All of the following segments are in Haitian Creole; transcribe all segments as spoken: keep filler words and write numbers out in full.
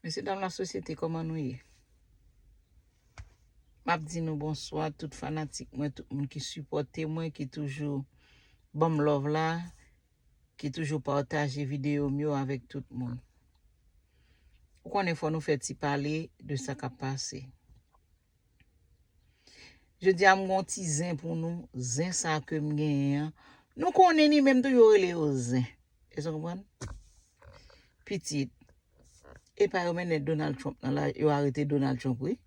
Mesye dam lasosyete, kòman nou ye? M ap di nou bonswa, tout fanatik mwen, tout moun ki sipòte mwen, ki toujou ban m love la, ki toujou pataje videyo m yo avèk tout moun. Ou konnen fò nou fè ti pale de sa k ap pase. Jodi a, m gon ti zen pou nou, zen sa ke m genyen an. Nou konnen ni menm tou, yo rele yo zen. Èske w konprann? Pitit, e pa yo mennen Donald Trump nan la, yo arete Donald Trump, wi.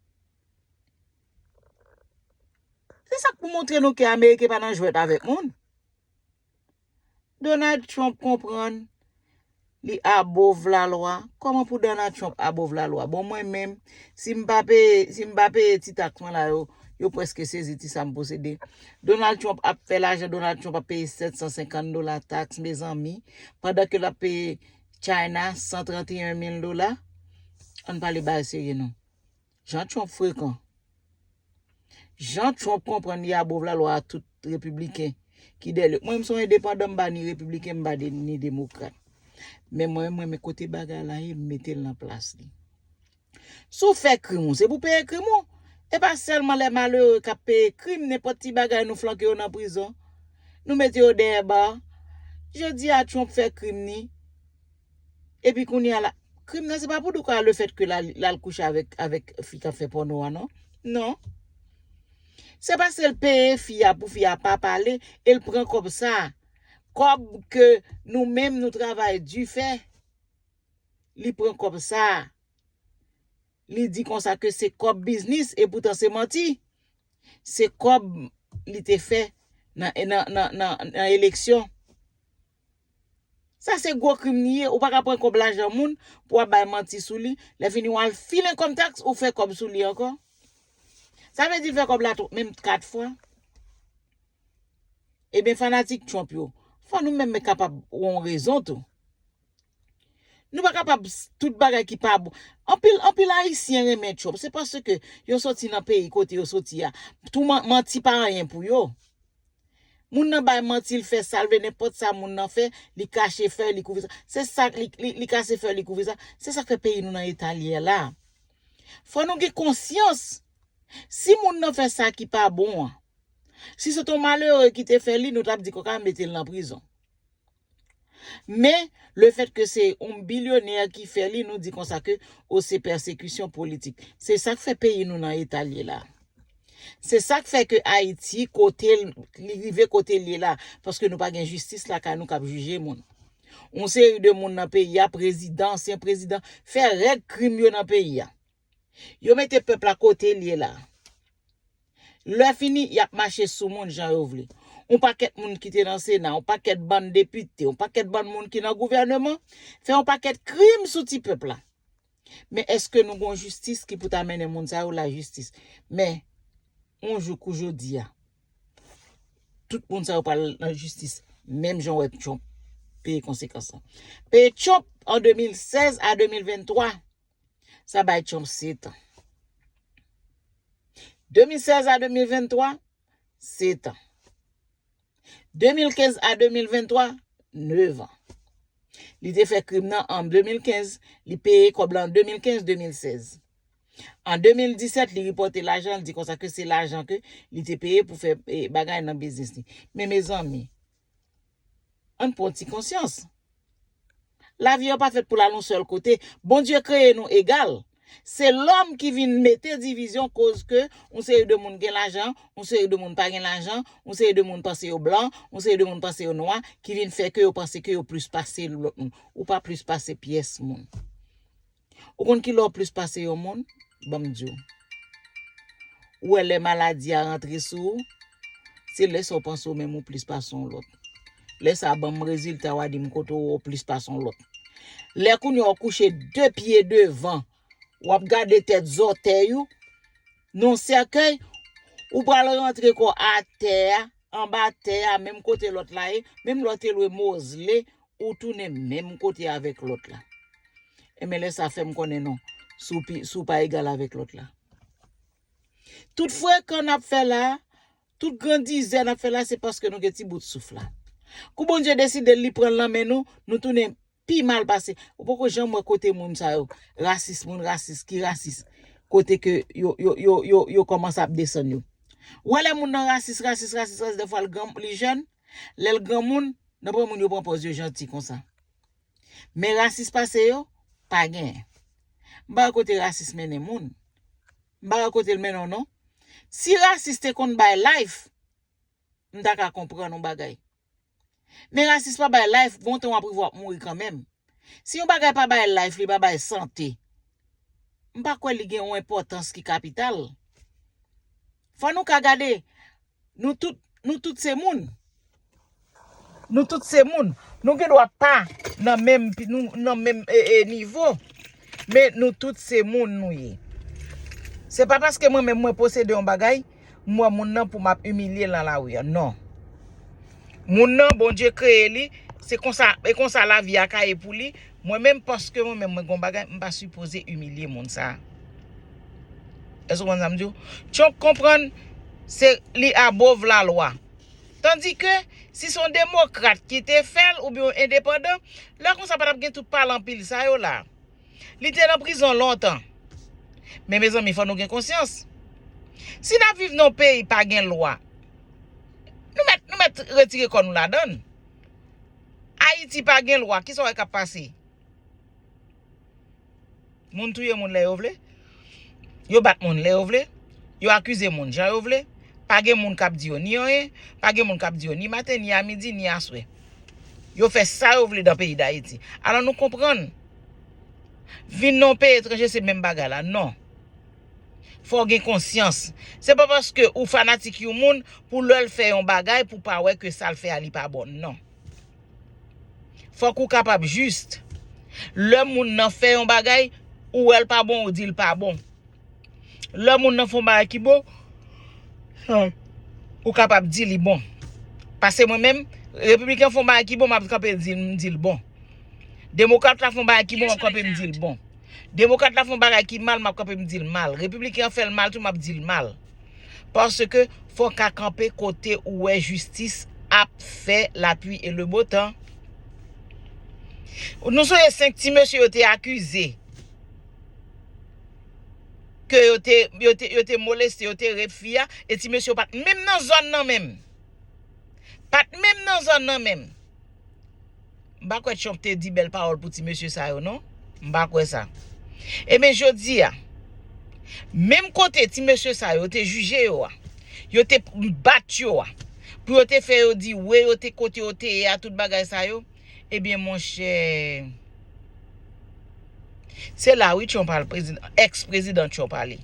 Se sa k pou montre nou ke Ameriken pa nan jwèt avèk moun. Donald Trump konprann li above lalwa. Kòman pou Donald Trump above lalwa? Bon, mwen menm, si m pa peye, si m pa peye ti taks mwen la, yo, yo prèske sezi ti sa m posede. Donald Trump ap fè lajan, Donald Trump ap peye sèt san senkant dola taks, mezanmi, pandan ke l ap peye China san trannteyen mil dola. Ann pale bagay serye non. Jan Trump frekan. Jan Trump konprann li above lalwa a tout repibliken ki dèyè li. Mwen, m se yon endepandan, m pa ni repibliken, m pa de, ni demokrat. Men mwen, mwen, men kote bagay la ye, m mete l nan plas li. Si w fè krim ou, se pou peye krim ou. E pa sèlman lè malere k ap peye krim, nenpòt ti bagay nou flanke yo nan prizon. Nou mete yo dèyè ba. Jodi a, Trump fè krim ni. Epi kounye a la, krim nan se pa pou Douka le fèt ke l al, l al kouche avèk, avèk fi k ap fè pòno a, non. Non. Se paske l peye fi a pou fi a pa pale, e l pran kòb sa. Kòb ke nou menm nou travay di fè. Li pran kòb sa. Li di konsa ke se kòb biznis, e poutan se manti. Se kòb li te fè nan, nan, nan, nan, nan eleksyon. Sa se gwo krim li ye. Ou pa ka pran kòb lajan moun pou w ap bay manti sou li. Lè fini, w al file kòm taks, ou fè kòb sou li ankò. Sa vle di l fè kòb la tou, menm kat fwa. Ebyen, fanatik Trump yo, fò nou menm kapab wè yon rezon tou. Nou pa kapab s-, tout bagay ki pa bon. Anpil, anpil Ayisyen renmen Trump. Se paske yo soti nan peyi kote yo soti a. Tou man-, manti pa anyen pou yo. Moun nan bay manti, l fè sa l vle, nenpòt sa moun nan fè, li kache fè, li kouvri sa. Se sa, li, li, li kache fè, li kouvri sa. Se sa k fè peyi nou nan eta l ye la. Fò nou gen konsyans. Si moun nan fè sa ki pa bon an, si se t yon malere ki te fè li, nou t ap di kòk a mete l nan prizon. Men, le fèt ke se yon bilyonè ki fè li, nou di konsa ke, o, se pèsekisyon politik. Se sa k fè peyi nou nan eta l ye la. Se sa k fè ke Ayiti, kote l, li rive kote l ye la, paske nou pa gen jistis lakay nou k ap jije moun. Yon seri de moun nan peyi a, prezidan, ansyen prezidan, fè règ krim yo nan peyi a. Yo mete pèp la kote l ye la. Lè fini, y ap mache sou moun jan yo vle. Yon pakèt moun ki te nan Sena, yon pakèt bann depite, yon pakèt bann moun ki nan gouvèneman, fè yon pakèt krim sou ti pèp la. Men èske nou gon jistis ki pou ta mennen moun sa yo lajistis? Men, yon jou kou jodi a, tout moun sa yo pral nan jistis, menm jan w wè Trump peye konsekans lan. Peye Trump an de mil sèz a de mil venntwa, sa bay Trump sèt an. De mil sèz a de mil venntwa, sèt an. De mil kenz a de mil venntwa, nèf an. Li te fè krim nan an de mil kenz, li peye kòb la an de mil kenz, de mil sèz. An de mil disèt, li ripòte lajan, li di konsa ke se lajan ke li te peye pou fè, eh, bagay nan biznis li. Men mezanmi, ann pran ti konsyans. Lavi a pa fèt pou l al yon sèl kote. Bondye kreye nou egal. Se lòm ki vin mete divizyon koz ke yon seri de moun gen lajan, yon seri de moun pa gen lajan, yon seri de moun panse yo blan, yon seri de moun panse yo nwa, ki vin fè ke yo panse ke yo plis pase lòt moun. Ou pa plis pase pyès moun. Ou konn kilè w plis pase yon moun? Ban m di w. Ou wè lè maladi a rantre sou ou, se lè sa w panse w menm ou plis pase yon lòt. Lè sa a ban m rezilta, w a di m kote w wè w plis pase yon lòt. Lè kounye a w kouche de pye devan, w ap gade tèt zòtèy ou, nan sèkèy, ou pral rantre kò atè a, anba tè a, menm kote lòt la ye, menm lè w te lwe mozle, ou tounen menm kote avèk lòt la. Enben, lè sa fè m konnen non, si w pi-, si w pa egal avèk lòt la. Tout frekan n ap fè la, tout grandizè n ap fè la, se paske nou gen ti bout souf la. Kou Bondye deside li pran l nan men nou, nou tounen pi mal pase. Ou poko janm wè kote moun sa yo, rasis, moun rasis, ki rasis, kote ke yo, yo, yo, yo, yo kòmanse ap desann yo. Ou wè lè moun nan rasis, rasis, rasis, rasis, dèfwa l gran, li jèn, lè l granmoun, nan pran moun yo pran pòz yo janti konsa. Men rasis pase yo, pa genyen. M pa wè kote rasis mennen moun. M pa wè kote l mennen w non. Si rasis te konn bay life, m ta ka konprann yon bagay. Men rasis pa bay life, gon tan w ap rive w ap mouri kanmenm. Si yon bagay pa bay life, li pa bay sante, m pa kwè li gen yon enpòtans ki kapital. Fò nou ka gade, nou tout, nou tout se moun. Nou tout se moun. Nou gen dwa pa nan menm, pi- nou, nan menm e, e, nivo. Men nou tout se moun nou ye. Se pa paske mwen menm mwen posede yon bagay, m wè moun nan pou m ap imilye l nan lari a. Non. Moun nan, Bondye kreye li, se konsa, e konsa lavi a ka ye pou li. Mwen menm, paske mwen menm mwen gon bagay, m pa sipoze imilye moun sa a. Èske w konprann sa m di w? Trump konprann se li above la lwa. Tandike, si se yon demokrat ki te fè l oubyen yon endepandan, lè konsa pa t ap gen tout pale anpil sa yo la. Li te nan prizon lontan. Men mezanmi, fò nou gen konsyans. Si n ap viv nan yon peyi pa gen lwa, nou mèt, nou mèt retire kò nou ladan l. Ayiti pa gen lwa, kisa w wè k ap pase? Moun touye moun lè yo vle. Yo bat moun lè yo vle. Yo akize moun jan yo vle. Pa gen moun k ap di yo ni anyen. Pa gen moun k ap di yo ni maten, ni a midi, ni aswè. Yo fè sa yo vle dan peyi Dayiti. Alò nou konprann. Vin nan yon peyi etranje se menm bagay la. Non. Fò w gen konsyans. Se pa paske ou fanatik yon moun pou lè l fè yon bagay pou w pa wè ke sa l fè a li pa bon. Non. Fòk ou kapab jis. Lè moun nan fè yon bagay, ou wè l pa bon, ou di l pa bon. Lè moun nan fè yon bagay ki bon, ou kapab di li bon. Paske mwen menm, repibliken fè yon bagay ki bon, m ap kanpe di l, m di l bon. Demokrat la fè yon bagay ki bon, m ap kanpe m di l bon. Demokrat la fè yon bagay ki mal, m ap kanpe m di l mal. Repibliken an fè l mal tou, m ap di l mal. Paske fò w ka kanpe kote ou wè jistis ap fè lapli e le bo tan. Nou sonje senk ti mesye yo te akize ke yo te, yo te, yo te moleste, yo te rep fi a, e ti mesye yo pa t menm nan zòn nan menm. Pa t menm nan zòn nan menm. M pa kwè Trump te di bèl pawòl pou ti mesye sa yo, non. M pa kwè sa. Ebyen, jodi a, menm kote ti mesye sa yo te jije yo a, yo te bat yo a, pou yo te fè yo di wi, yo te kote yo te ye a, tout bagay sa yo, ebyen, monchè, se la wi Trump al, prezidan, èks prezidan Trump ale.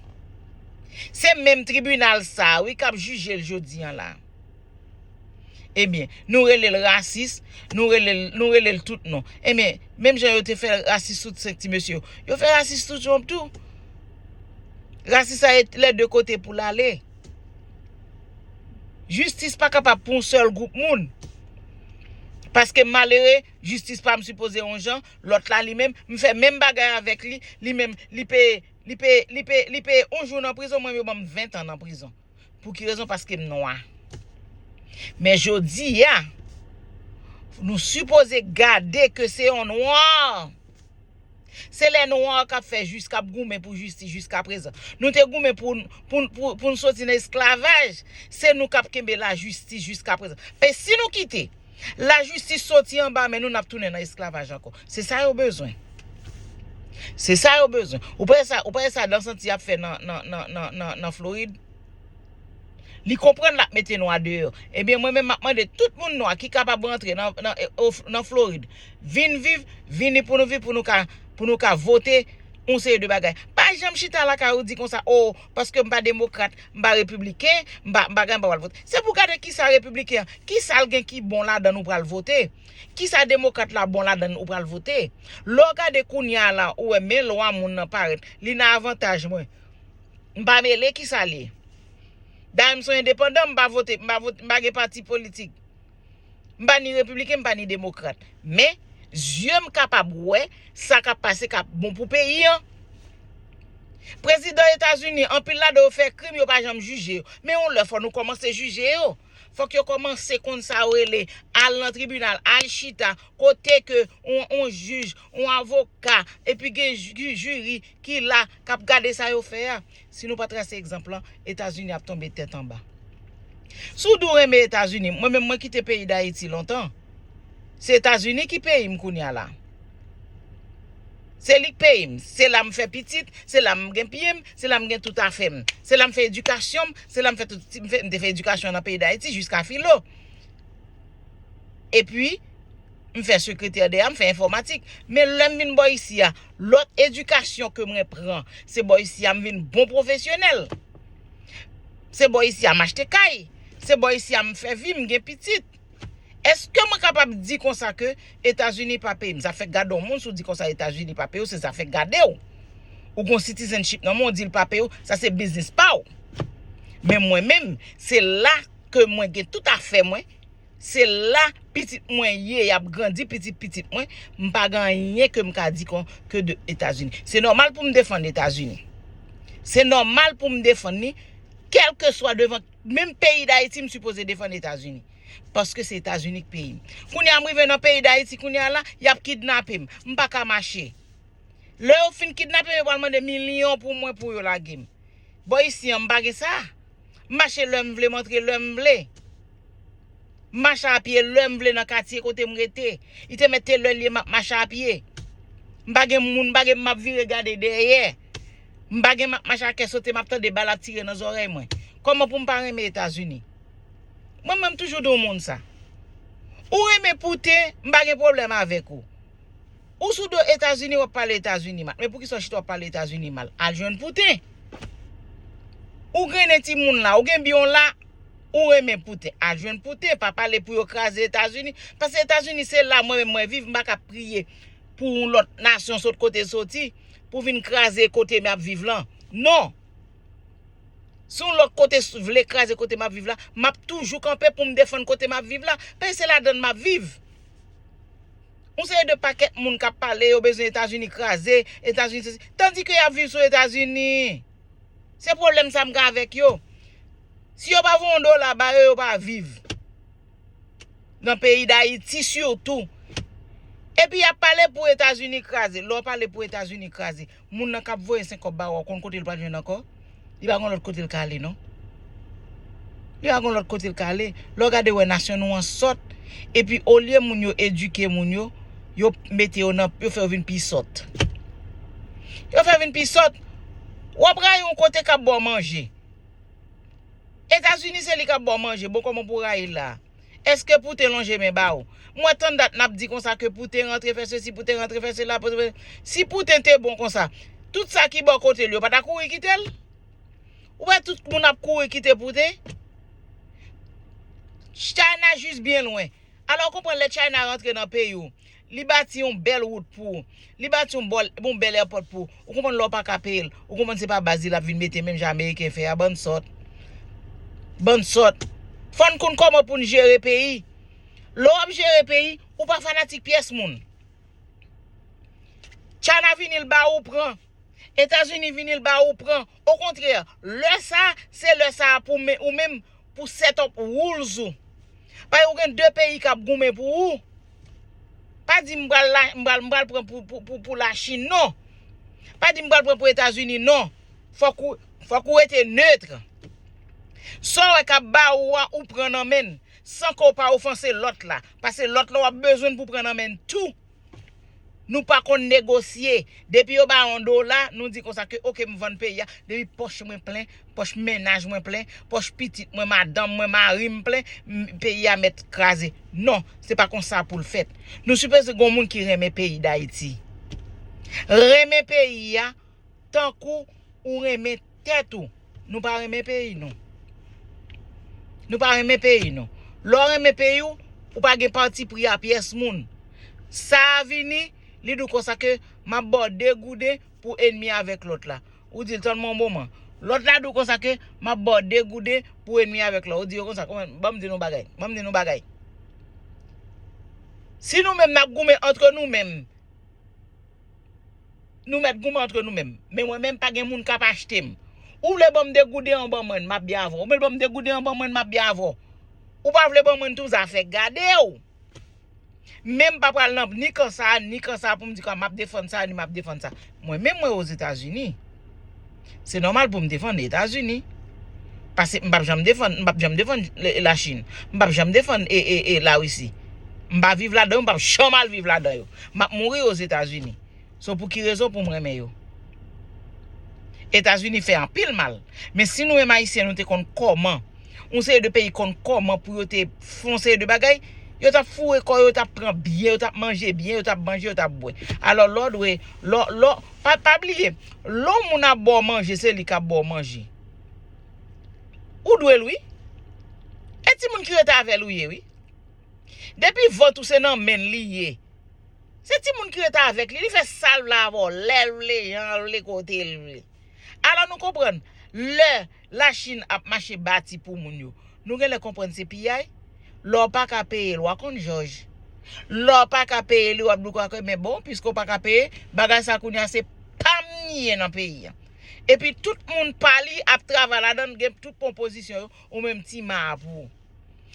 Se menm tribinal sa a, wi, k ap jije l jodi a la. Ebyen, nou rele l rasis, nou rele l, nou rele l tout non. Ebyen, menm jan yo te fè rasis tout senk ti mesye yo, yo fè rasis tout Trump tou. Rasis sa e lè de kote pou l ale. Jistis pa kapab pou yon sèl gwoup moun. Paske malere, jistis pa m sipoze yon jan, lòt la li menm, m fè menm bagay avèk li, li menm, li peye, li peye, li peye, li peye yon jou nan prizon, mwen yo ban m ven tan nan prizon. Pou ki rezon? Paske m nwa. Men jodi a, nou sipoze gade ke se yon nwa. Se lè nwa k ap fè jis, k ap goumen pou jistis jiska prezan. Nou te goumen pou, pou, pou, pou n soti nan esklavaj. Se nou k ap kenbe lajistis jiska prezan. Men si nou kite lajistis soti anba men nou, n ap tounen nan esklavaj ankò. Se sa yo bezwen. Se sa yo bezwen. Ou pa wè sa, ou pa wè sa Dansanti ap fè nan, nan, nan, nan, nan, nan Florid? Li konprann l ap mete nwa deyò. Ebyen, mwen menm, m ap mande tout moun nwa ki kapab rantre nan, nan, nan Florid, vin viv, vini pou nou viv, pou nou ka, pou nou ka vote yon seri de bagay. Pa janm chita lakay ou di konsa, o, paske m pa demokrat, m pa repibliken, m pa, m pa gen, m pa pral vote. Se pou gade kisa repibliken an, kisa l gen ki bon ladan l ou pral vote. Kisa demokrat la bon ladan l ou pral vote. Lè w gade kounye a la, ou wè men lwa moun nan parèt, li nan avantaj mwen. M pa mele kisa l ye. Dayè, m se yon endepandan, m pa vote, m pa vote, m pa gen pati politik. M pa ni repibliken, m pa ni demokrat. Men, zye m kapab wè sa k ap pase k ap bon pou peyi an. Prezidan Etazini, anpil ladan yo fè krim, yo pa janm jije yo. Men yon lè, fò nou kòmanse jije yo. Fòk yo kòmanse konn sa yo rele al nan tribinal, al chita, kote ke yon, yon jij, yon avoka, epi gen ju-, jiri ki la, k ap gade sa yo fè a. Si nou pa trase egzanp lan, Etazini ap tonbe tèt anba. Si w di w renmen Etazini, mwen menm mwen kite peyi Dayiti lontan. Se Etazini ki peyi m kounye a la. Se li k peyi m. Se la m fè pitit, se la m gen pye m, se la m gen tout afè m. Se la m fè edikasyon m, se la m fè tout, m fè, m te fè edikasyon nan peyi Dayiti jiska filo. Epi, m fè sekretè de a, m fè enfòmatik. Men lè m vin bò isi a, lòt edikasyon ke mwen pran, se bò isi a m vin bon pwofesyonèl. Se bò isi a m achte kay. Se bò isi a m fè vi, m gen pitit. Èske mwen kapab di konsa ke Etazini pa peyi m? Sa fè gade yon moun si w di konsa Etazini pa peyi w, se sa fè gade w. Ou gon citizenship nan men w, w di l pa peyi w, sa se biznis pa w. Men mwen menm, se la ke mwen gen tout afè mwen, se la pitit mwen ye, y ap grandi pitit pitit mwen, m pa gen anyen ke m ka di kon ke de Etazini. Se nòmal pou m defann Etazini. Se nòmal pou m defann li, kèlkeswa devan menm peyi Dayiti, m sipoze defann Etazini. Paske se Etazini k peyi m. Kounye a m rive nan peyi Dayiti, kounye a la, y ap kidnape m. M pa ka mache. Lè yo fin kidnape m, yo pral mande milyon pou mwen pou yo lage m. Bò isi an, m pa gen sa. M mache lè m vle, m antre lè m vle. M mache a pye lè m vle nan katye kote m rete. Li te mete lè l ye m ap mache a pye. M pa gen moun, m pa gen m ap vire gade dèyè. M pa gen m ap mache a kè sote, m ap tande bal ap tire nan zòrèy mwen. Kòman pou m pa renmen Etazini? Mwen menm toujou di yon moun sa. Ou renmen Pouten, m pa gen pwoblèm avèk ou. Ou sou do Etazini, w ap pale Etazini mal. Men poukisa w chita w ap pale Etazini mal? Al jwenn Pouten. Ou grennen timoun la, ou gen byen w la, ou renmen Pouten. Al jwenn Pouten, pa pale pou yo kraze Etazini. Paske Etazini se la mwen menm mwen viv, m pa ka priye pou yon lòt nasyon sot kote l soti, pou vin kraze kote m ap viv lan. Non. Si yon lòt kote s-, vle kraze kote m ap viv la, m ap toujou kanpe pou m defann kote m ap viv la. Paske se ladan l m ap viv. Yon seri de pakèt moun k ap pale, yo bezwen Etazini kraze, Etazini sesi. Tandike y ap viv sou Etazini. Se pwoblèm sa m gen avèk yo. Si yo pa voye yon dola ba yo, yo pa viv. Nan peyi Dayiti sitou. Epi y ap pale pou Etazini kraze. Lè w pale pou Etazini kraze, moun nan k ap voye senk kòb ba ou a, ou konn kote l pral jwenn ankò? Li pa gen lòt kote l ka ale, non. Li pa gen lòt kote l ka ale. Lè w gade, w wè nasyon nou an sòt. Epi olye moun yo edike moun yo, yo mete yo nan, yo fè yo vin pi sòt. Yo fè yo vin pi sòt. W ap rayi yon kote k ap ba w manje. Etazini se li k ap ba w manje. Bon, kòman pou w rayi l la? Èske Pouten lonje men ba w? Mwen tann dat n ap di konsa ke Pouten rantre fè sesi, Pouten rantre fè sela, Pouten fè, si Pouten te bon konsa, tout sa ki bò kote l yo pa ta kouri kite l? Ou wè tout moun ap kouri kite Pouten? China jis byen lwen. Alò, ou konprann lè China rantre nan peyi w, li bati yon bèl wout pou ou, li bati yon bòl, yon bèl èpòt pou ou, ou konprann lè w pa ka peye l, ou konprann se pa baz li l ap vin mete menm jan Ameriken fè a, bann sòt. Bann sòt. Fò n konn kòman pou n jere peyi. Lè w ap jere peyi, ou pa fanatik pyès moun. China vini l ba ou pran. Etazini vini l ba ou pran. Okontrè, lè sa, se lè sa a pou men, ou menm, pou set up rules ou. Paske ou gen de peyi k ap goumen pou ou. Pa di m pral la, m pral, m pral pran pou, pou, pou, pou Lachin, non. Pa di m pral pran pou Etazini, non. Fòk ou, fòk ou rete neutre. Sa w wè k ap ba ou a, ou pran nan men l, san ke w pa ofanse lòt la. Paske lòt la w ap bezwen l pou pran nan men l tou. Nou pa konn negosye. Depi yo ba yon dola, nou di konsa ke, oke, m vann peyi a. Depi pòch mwen plen, pòch mennaj mwen plen, pòch pitit mwen, madanm mwen, mari m plen, m, peyi a mèt kraze. Non, se pa konsa pou l fèt. Nou sipoze gon moun ki renmen peyi Dayiti. Renmen peyi a, tankou ou renmen tèt ou. Nou pa renmen peyi nou. Nou pa renmen peyi nou. Lè w renmen peyi w, ou pa gen patipri a pyès moun. Sa a vini, li di w konsa ke m ap ba w de gouden pou enmi avèk lòt la. Ou di l, tann mwen yon moman. Lòt la di w konsa ke m ap ba w de gouden pou enmi avèk lòt. Ou di yo konsa, kòman, ban m di nou bagay. Ban m di nou bagay. Si nou menm n ap goumen antre nou menm, nou mèt goumen antre nou menm. Men mwen menm, pa gen moun k ap achte m. Ou vle ban m de gouden an, ban mwen l, m ap byen avè w. Ou vle ban m de gouden an, ban mwen l, m ap byen avè w. Ou pa vle ban mwen tout zafè gade w. Men m pa pral nan ni kan sa a, ni kan sa a pou m di kwa m ap defann sa a, ni m ap defann sa. Mwen menm mwen Ozetazini. Se nòmal pou m defann Etazini. Paske m p ap janm defann, m p ap janm defann Lachin. M p ap janm defann e, e, e, Larisi. M pa viv ladan yo, m p ap janm al viv ladan yo. M ap mouri Ozetazini. So pou ki rezon pou m renmen yo? Etazini fè anpil mal. Men si nou menm Ayisyen nou te konn kòman yon seri de peyi konn kòman pou yo te fè yon seri de bagay, yo t ap foure kò yo, yo t ap pran byen, yo t ap manje byen, yo t ap manje, yo t ap bwè. Alò lè w dwe, lè w, lè w, pa, pa bliye, lè yon moun ap ba w manje, se li k ap ba w manje. Ou dwe l wi. E timoun ki rete avè l ou ye wi. Depi vant ou se nan men l li ye. Se timoun ki rete avèk li, li fè sa l vle avè w, lè l vle, jan l vle, kote l vle. Alò nou konprann, lè Lachin ap mache bati pou moun yo, nou genlè konprann se piyay. Lè w pa ka peye l, w a konn jòj. Lè w pa ka peye li, w ap di w kwake, men bon, piske w pa ka peye, bagay sa kounye a se pa m li ye nan peyi a. Epi tout moun pa li ap travay ladan l, gen tout pon pozisyon yo, ou menm ti ma a pou ou.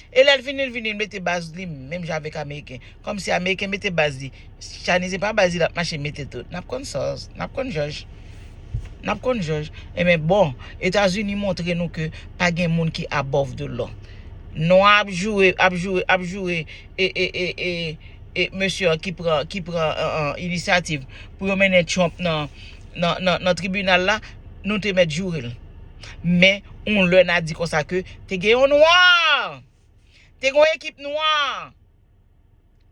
E lè l vini, l vini, l mete baz li menm jan avèk Ameriken. Kòmsi Ameriken mete baz li. Chinese se pa baz li l ap mache mete tou. N ap konn sòs, n ap konn jòj. N ap konn jòj. Ebyen bon, Etazini montre nou ke pa gen moun ki above the law. Nwa ap joure, ap joure, ap joure e, e, e, e, e mesye an ki pran, ki pran, e, e, inisyativ pou yo mennen Trump nan, nan, nan, nan tribinal la, nou te mèt joure l. Men, yon lè n a di konsa ke te gen yon nwa, te gen yon ekip nwa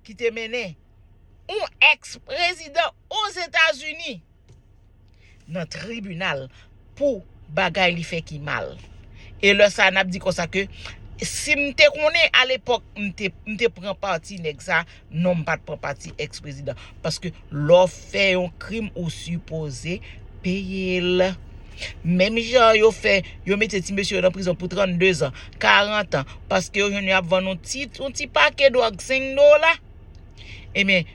ki te mennen yon èks prezidan Ozetazini nan tribinal pou bagay li fè ki mal. E lè sa a, n ap di konsa ke si m te konnen alepòk, m te, m te pran pati nèg sa, non, m pa t pran pati èks prezidan. Paske lè w fè yon krim, ou sipoze peye l. Menm jan yo fè, yo mete ti mesye yo nan prizon pou trannde zan, karant an, paske yo jwenn yo ap vann yon ti, yon ti pake dwòg senk dola. Ebyen,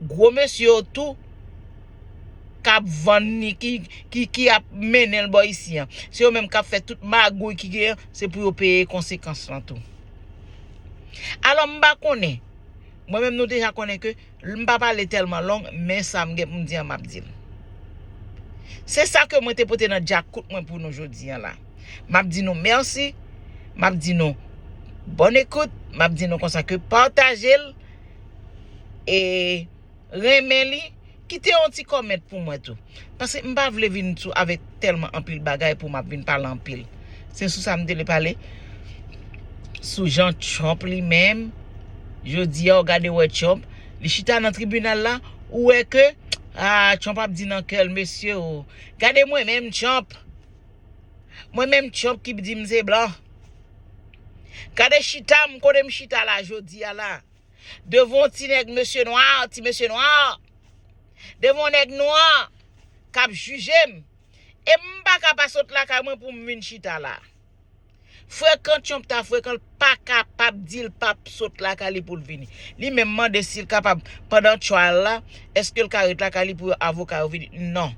gwo mesye yo tou k ap vann li, ki, ki, ki ap mennen l bò isi an. Se yo menm k ap fè tout magouy ki genyen, se pou yo peye konsekans lan tou. Alò, m pa konnen. Mwen menm nou deja konnen ke m pa pale tèlman long, men sa m gen pou m di an, m ap di l. Se sa ke mwen te pote nan djakout mwen pou nou jodi an la. M ap di nou mèsi. M ap di nou bòn ekout. M ap di nou konsa ke pataje l. E renmen li. Kite yon ti kòmèt pou mwen tou. Paske m pa vle vin sou avèk tèlman anpil bagay pou m ap vin pale anpil. Se sou sa m te vle pale. Sou jan Trump li menm, jodi a, w gade wè Trump, li chita nan tribinal la, ou wè ke, ah, Trump ap di nan kè l, mesye o, gade mwen menm Trump. Mwen menm Trump ki di m se blan. Gade chita m, kote m chita la jodi a la. Devan ti nèg mesye nwa, ti mesye nwa. Devan nèg nwa k ap jije m. E m pa ka pa sot lakay mwen pou m vin chita la. Frekan Trump ta frekan, l pa kapab di l p ap sot lakay li pou l vini. Li menm mande si l kapab, pandan trial la, èske l ka ret lakay li pou avoka yo vini? Non.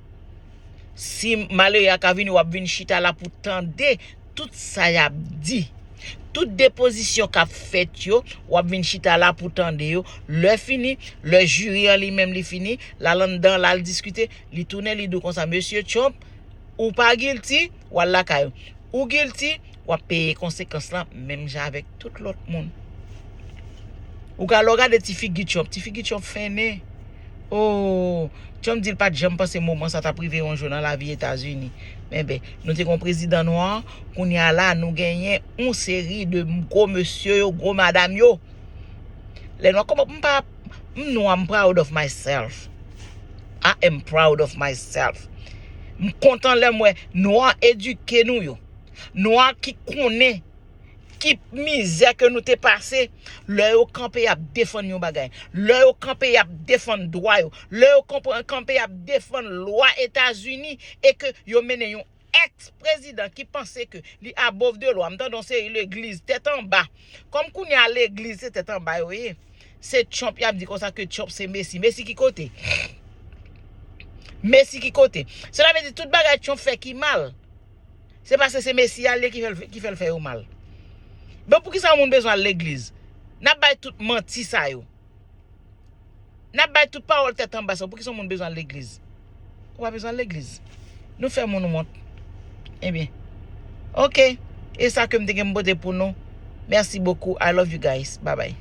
Si malere a ka vini, w ap vin chita la pou tande tout sa y ap di. Tout depozisyon k ap fèt yo, w ap vin chita la pou tande yo. Lè fini, lè jiri an li menm li fini, l al anndan, l al diskite, li tounen, li di w konsa, mesye Trump, ou pa guilty, w al lakay ou. Ou guilty, w ap peye konsekans lan menm jan avèk tout lòt moun. Ou ka, lè w gade ti figi Trump, ti figi Trump fennen. Oh, Trump di l pa t janm panse moman sa t ap rive yon jou nan lavi Etazini. Men ben, nou te gen yon prezidan nwa, kounye a la, nou genyen yon seri de gwo mesye yo, gwo madanm yo. Lè nwa, kòman m pa, m nwa, m proud of myself. I am proud of myself. M kontan lè m wè nwa edike nou yo. Nwa ki konnen ki mizè ke nou te pase, lè yo kanpe y ap defann yon bagay, lè yo kanpe y ap defann dwa yo, lè yo kanpe y ap defann lwa Etazini, e ke yo mennen yon èks prezidan ki panse ke li above the law. M tande yon seri legliz tèt anba. Kòm kounye a legliz se tèt anba yo ye, se Trump y ap di konsa ke Trump se Mesi. Mesi ki kote? Mesi ki kote? Sela vle di tout bagay Trump fè ki mal, se paske se Mesi a l ye ki fè l, ki fè l fè yo mal. Bon, poukisa yon moun bezwen al legliz? N ap bay tout manti sa yo. N ap bay tout pawòl tèt anba sa yo. Poukisa yon moun bezwen al legliz? Ou pa bezwen al legliz. Nou fè moun wont. Ebyen, ok. E sa ke m te gen m pote pou nou. Merci beaucoup. I love you guys. Bye bye.